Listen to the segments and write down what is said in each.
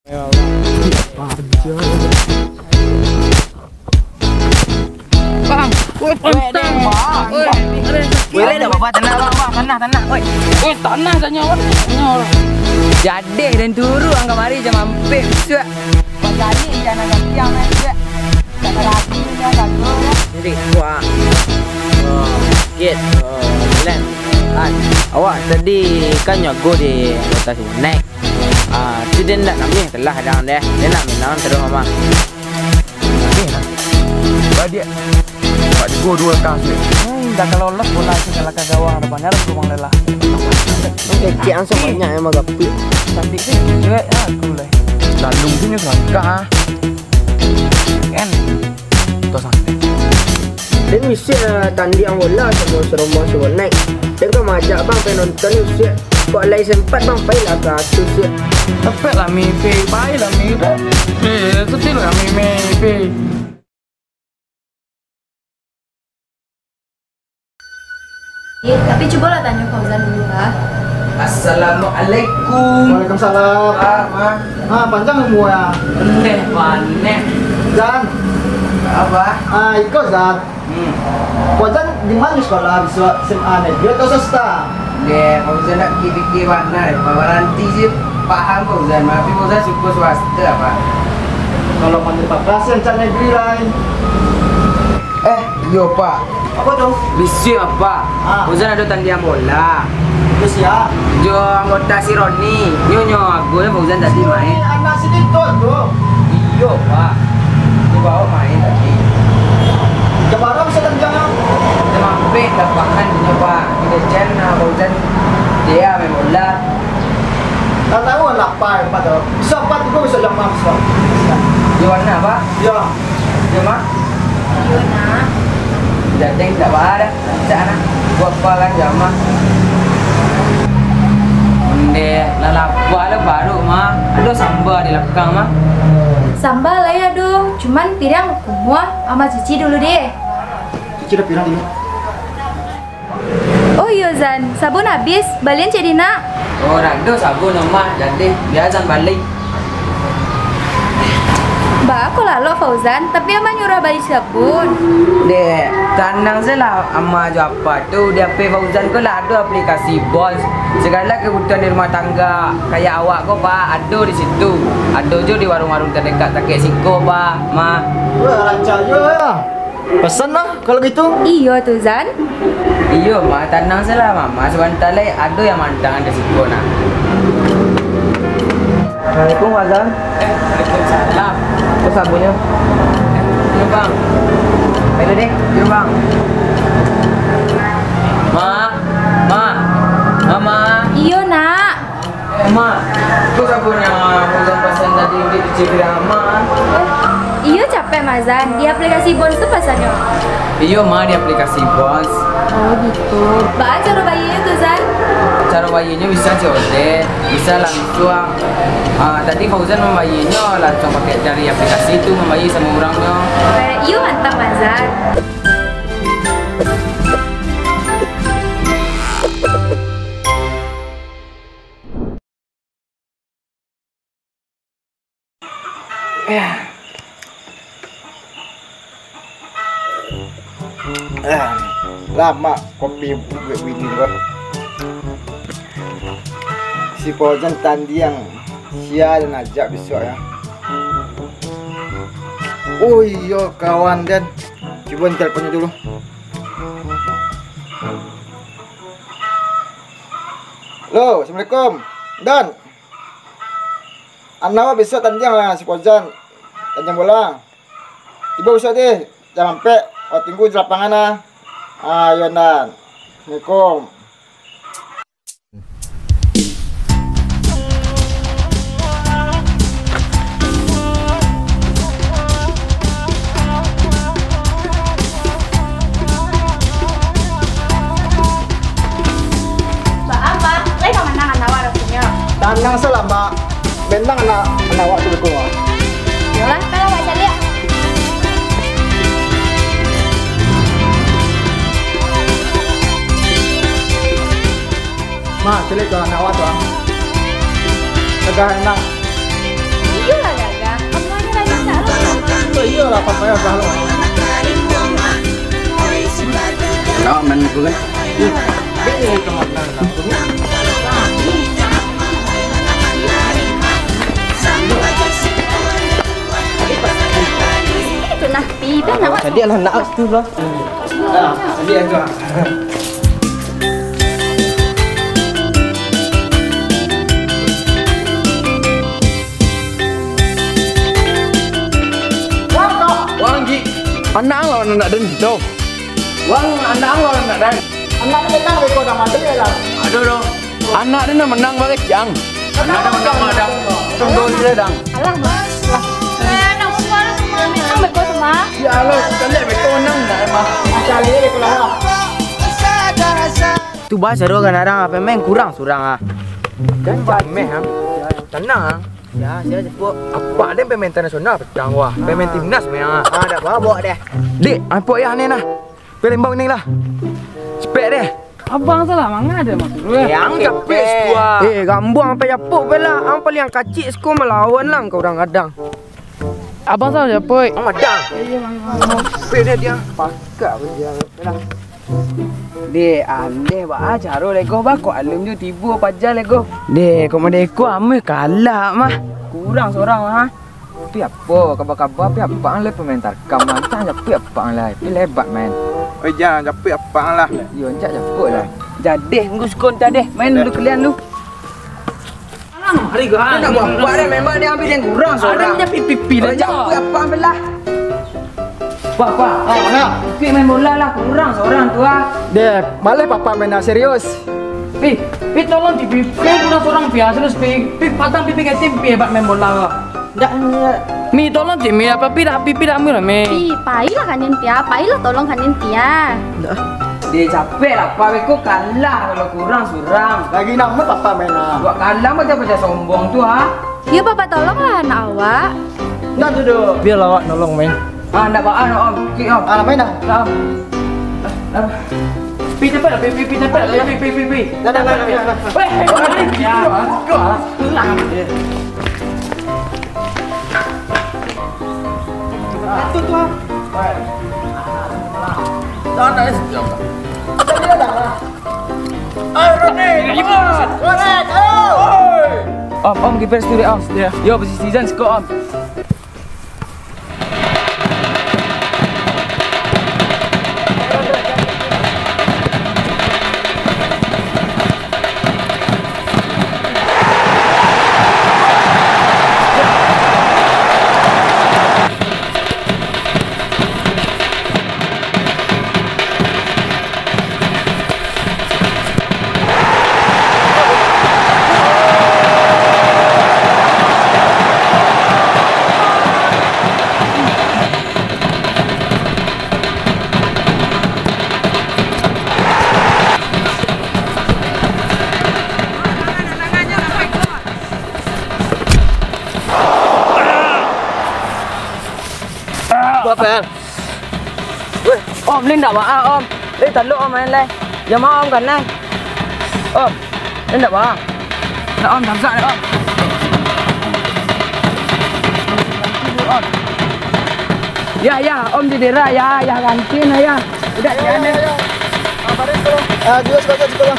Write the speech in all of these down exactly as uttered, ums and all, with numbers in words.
Bang, woi, pantang. Woi, ada. Woi, ada apa, Bang? Tanah, Bang, Bang, tanah, tanah, woi. Woi, tanah, tanah, woi. Tanah, woi. Jadeh dan turu, ang kamari jam ampek, suak. Bajadi, jangan gantiang, suak. Jangan ragu, jangan ragu, ya. Jadi, wah. Oh, shit. Oh, land. Kan. Awak tadi kan nyago di atas naik. Ah, tu dia ndak namiah telah dang deh. Dia nak minang terus mama. Namiah lah. Badiak. Pak Digo dua kah tu. Hmm, dah kalau lolos bola tu dalam gawang depannya ada peluang lelah. Kecek langsung banyak yang magapik. Tapi tu juga ya aku lah. Lalu tu nyo selangkah ah. Kan. Tuh santai. Den misiak tandiang bola samo Serombong Subonaik. Den ka maajak bang pai nonton ni, usiak. Kok lai sempat bang, pailah ka atuih, usiak. Cepet lah, Mipi. Pailah, Mipi. Eh, setil lah, Mipi. Eh, tapi cubolah tanyo Fauzan dulu lah. Assalamualaikum. Waalaikumsalam. Ah, Ma. Ah, panjang umua ya. Endeh, paneh. Zan. Apa? Ah, iko Zan. Hmm. Fauzan di ma sekolah, bisuak S M A negeri atau swasta? Deh, Fauzan nak pikir-pikir bana, Pak. Baranti sih paham Fauzan, tapi Fauzan suko swasta, Pak. Kalau manurut Pak, kasian cak negeri lain. Eh, iyo, Pak. Apa tu? Bisuak, Pak. Ah. Fauzan ado tandiang bola. Itu sia? Jo anggota si Roni. Nyo, nyo, ago nyo Fauzan tadi main. Anak si Tito tu. Iyo, Pak. Dibaok main tadi. Jam bara bisa tandiang? Jam ampek lapangan nyo, Pak. Di Dejen, ah, Fauzan. Dia main bola. Tak tahu lah, Pak, Pak tu. Bisa Pak tu, bisa jam enam, bisa. Di mana, Pak? Ya. Yo, Ma? Yo, Nak. Jadi, indak baa doh. Rancak, Nak. Buek apo kan, yo, Ma? Ondeh, lah lapar lo paruik, Ma. Ado samba di lakang, Ma. Samba lai ado, cuman piriang kumuah, Ama cuci dulu deh. Cuci dah piriang dulu. Oh iyo, Zan, sabun abih, balian cek di nak. Oh, dak ado sabun, Oma, jadi bia Zan bali. Baa kok lalok, Fauzan, tapi Ama nyuruah bali sabun. Dek, tanang se lah, Ama jo Apa tu, di H P Fauzan ko lah ado aplikasi Bonds. Sagalo kabutuhan di rumah tangga, kayak awak ko, Pak, ado di situ. Ado jo di warung-warung terdekat takek siko, Pak, Ma. Wah, rancak juo, yo. Pesan lah kalau gitu. Iyo tu, Zan. Iyo, Ma, tanang se lah, Ma. Ma, sabanta lai ado yang maantaan dari siko, nah. Assalamualaikum, Pak Zan. Eh, waalaikumsalam. Itu sabunnyo. Eh, iyo, Bang. Ayo deh. Iyo, Bang. Ma, Ma, Mama. Iyo, Nak. Eh, Ma, tu sabunnyo Fauzan pasan tadi di Cibiran, Ma. Iyo, capek, Mazan. Di aplikasi Bonds tu pasannyo? Iyo, Ma, di aplikasi Bonds. Oh, gitu. Baa caro bayarnyo tu, Zan? Caro bayarnyo bisa C O D, bisa langsuang. Ah, tadi Fauzan mambayarnyo langsuang pakai dari aplikasi tu, mambayar samo urangnyo. Eh, iyo, mantap, Mazan. Ah, lamak kopi buek bini ko. Si Fauzan tandiang, sia nan ajak bisuak yo. Oh iyo, kawan den. Cubo telponnyo dulu. Halo, assalamualaikum. Dan, anak awak bisuak tandiang lah, si Fauzan. Tandiang bola. Tibo bisuak deh, jam ampek. Awak tunggu di lapangan lah. Ah, iyo, Dan. Assalamualaikum. Baa, Pak? Lai ka manang anak awak rapunyo? Tanang se lah, Mbak. Benang anak, anak awak tu beko, ah. Yolah, kalau awak caliak. Ma, caliak tu anak awak tu, ah. Tegah anak. Nak main aku kan? Itu nah, pi, dah nak masuk. Tadi alah nak tu lah. Nah, tadi aku. Wang, Ji. Anak ang lawan anak den kito. Wang, anak ang lawan anak den. Anak den nang beko sama tu ya lah. Aduh, doh. Anak den nang menang bakeh, Jang. Anak den menang, Dang. Tunggu dulu, Dang. Alah, Mas. Lah. Eh, nak bubar, Mas. Menang beko sama. Ya Allah, sekali beko menang, nak, Mas. Asal ini beko lah. Tu bah, sado kan, Dang, apo main kurang surang, ah. Dan jameh, ah. Tenang, ah. Ya, sia japuik. Apak den pemain internasional petang, wah. Pemain timnas mah. Ah, dak babok deh. Dek, apak ya aneh nah. Palembang ni lah. Cepek deh. Abang salah manga deh, Mas Rul. Yang capek tu, ah. Eh, gambuang apak japuik bela. Ang paling kacik siko malawan lah ka urang gadang. Abang salah japuik. Ang madang. Iya, Bang. Cepek deh dia. Pakak pun dia. Lah. Deh, andeh baa caro lego, bah, kok alun jo tibo paja lego. Deh, kok model ko amuah kalah mah. Kurang surang, ha. Tapi apo, kaba-kaba, tapi apak ang lai pamain tarkam, mancang japuik apak ang lai. Tapi lebat main. Oi, jan japuik apak ang lah. Yo, ancak japuik lah. Jadeh, nggus kon tadeh. Main dulu kalian lu. Alang, hari ga. Nak buat apa deh, memang dia ambil yang kurang seorang. Ada punya pipi-pipi dah. Jangan apa-apa lah. Pak, Pak. Ah, mana? Pi main bola lah, kurang seorang tu ah. Deh, malah papa main nak serius. Pi, Pi tolong Pi, Pi, Pi kurang seorang Pi, ah, serius Pi. Pi patang Pi, Pi ke tim Pi hebat main bola lah. Ndak, ndak. Mi, tolong cik Mi, apa Pi dah, Pi, Pi dah ambil lah, Mi. Pi, pailah kanin Pi, ah, pailah tolong kanin Pi, ah. Ndak. Deh, capek lah, Pak. Beko kalah kalau kurang surang. Lagi namo papa main, ah. Buat kalah macam macam sombong tu, ah. Ya, papa tolonglah anak awak. Ndak tu, Dok. Biarlah awak nolong main. Ah, ndak baa, Om. Kik, Om. Ah, main dah. Dah, Om. Ah, ah. Pi, cepat, Pi, Pi, Pi, cepat, Pi, Pi, Pi, Pi. Dah, dah, dah, dah, dah. Weh, Pi, Pi, Pi. Go, ah. Go, ah. Pulang, eh. Satu tu, ah. Dah, dah, dah. Jadi dah, dah. Ayo, Roni, cepat. Roni, ayo. Om, Om, kiper studio, Om. Ya. Yo, posisi Zan siko, Om. Weh, Om, ni ndak baa, Om. Lai talok, Om, main lai. Jamaah, Om, kanai. Om, ni ndak baa. Ndak, Om, tamsak dek, Om. Om. Ya, ya, Om didera, ya, ya, ganti nah, ya. Udah, ya, ya, ya. Ah, dua sekolah, sekolah.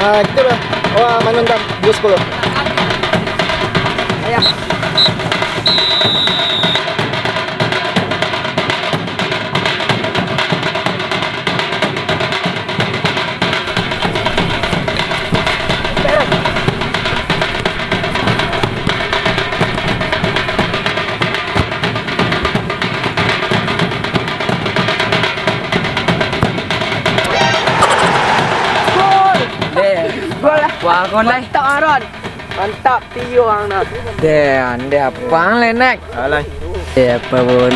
Ah, gitu lah. Wah, manun tam, dua sepuluh. Ayah. Gol! Deh. Gol lah. Wah, gol lah. Mantap, Aron. Mantap, Tio ang nah. Deh, andeh apaan, Lenek? Alah. Deh, apa, Bon?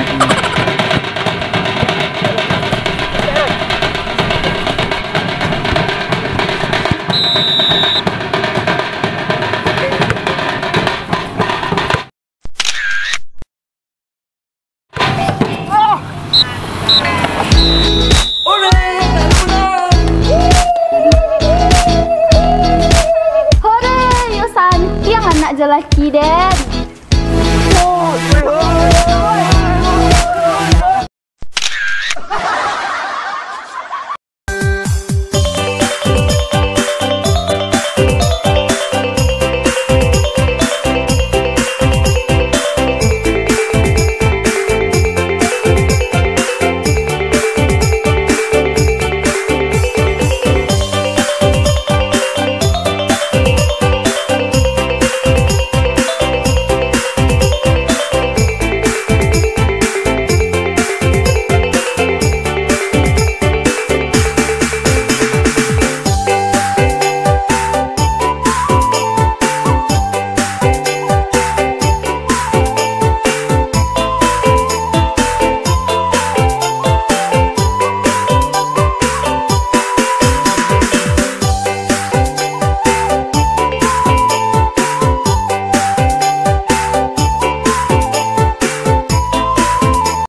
Hore, yo santiang anak jalaki den.